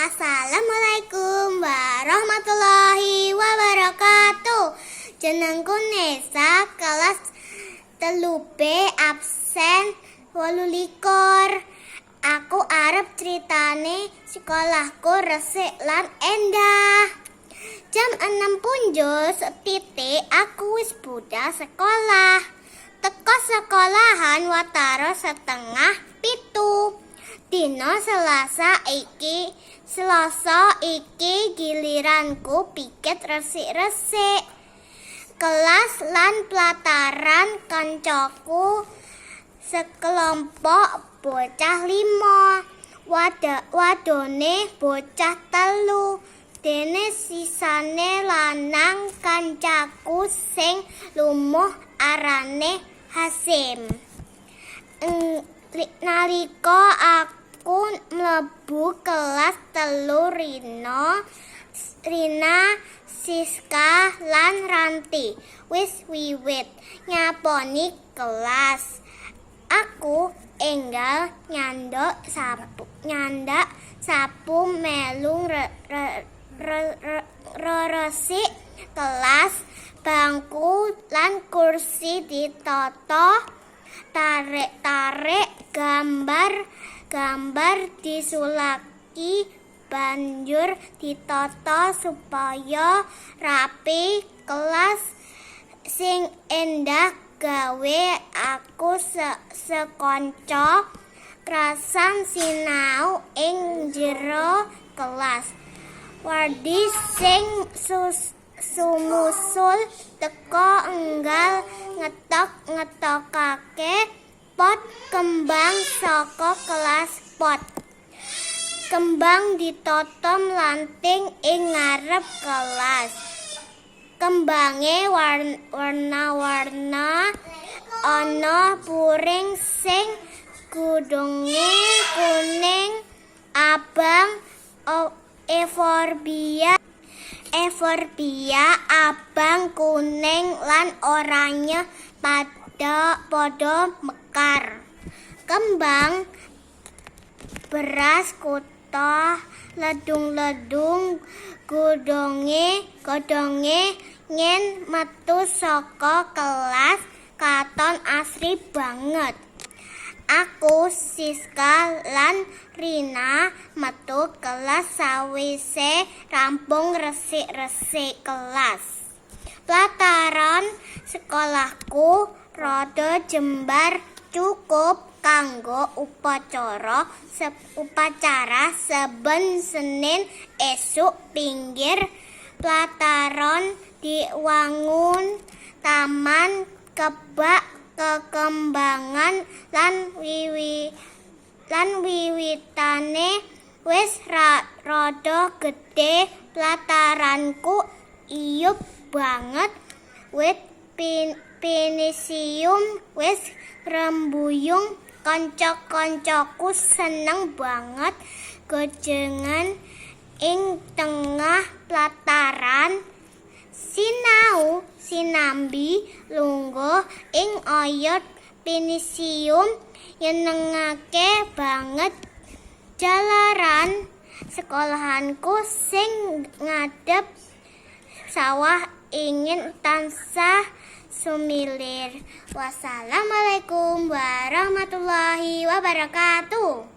Assalamualaikum warahmatullahi wabarakatuh. Jenengku Nesa, kelas 3B, absen 28. Aku arep critane sekolahku resik lan endah. Jam 6 punjul setitik aku wis budal sekolah. Teko sekolahan watara 6.30. Dina Selasa iki, Selasa iki giliranku piket resik-resik kelas lan plataran. Kancaku sekelompok bocah lima. Wadone bocah telu, dene sisane lanang. Kancaku sing lumuh arane Hasim. Nalika aku mlebu kelas telu, Rina, Siska lan Ranti wis wiwit nyaponi kelas. Aku enggal nyandak sapu melu reresik kelas. Bangku lan kursi ditata tarik-tarik, gambar-gambar disulaki, banjur ditata supaya rapi. Kelas sing endah gawe aku sekonco krasan sinau ing jero kelas. Wardi sing sumusul teka enggal ngetok-ngetokake pot kembang saka kelas. Pot kembang ditata mlanting ing ngarep kelas. Kembange warna-warna, ana puring sing godhonge kuning, abang, euphorbia abang, kuning lan oranye padha mekar. Kembang beras kutah ledung-ledung godhonge yen metu saka kelas katon asri banget. Aku, Siska lan Rina metu kelas sawise rampung resik-resik kelas. Plataran sekolahku rada jembar, cukup kanggo upacara saben Senin esuk. Pinggir plataran diwangun taman kebak kekembangan lan wiwitane wis rada gedhe. Plataranku iyup banget, wit pinisium wis rembuyung. Kanca-kancaku seneng banget gojengan ing tengah plataran, sinau sinambi lungguh ing oyot pinisium nyenengake banget, jalaran sekolahanku sing ngadep sawah ingin tansah sumilir. Wassalamualaikum warahmatullahi wabarakatuh.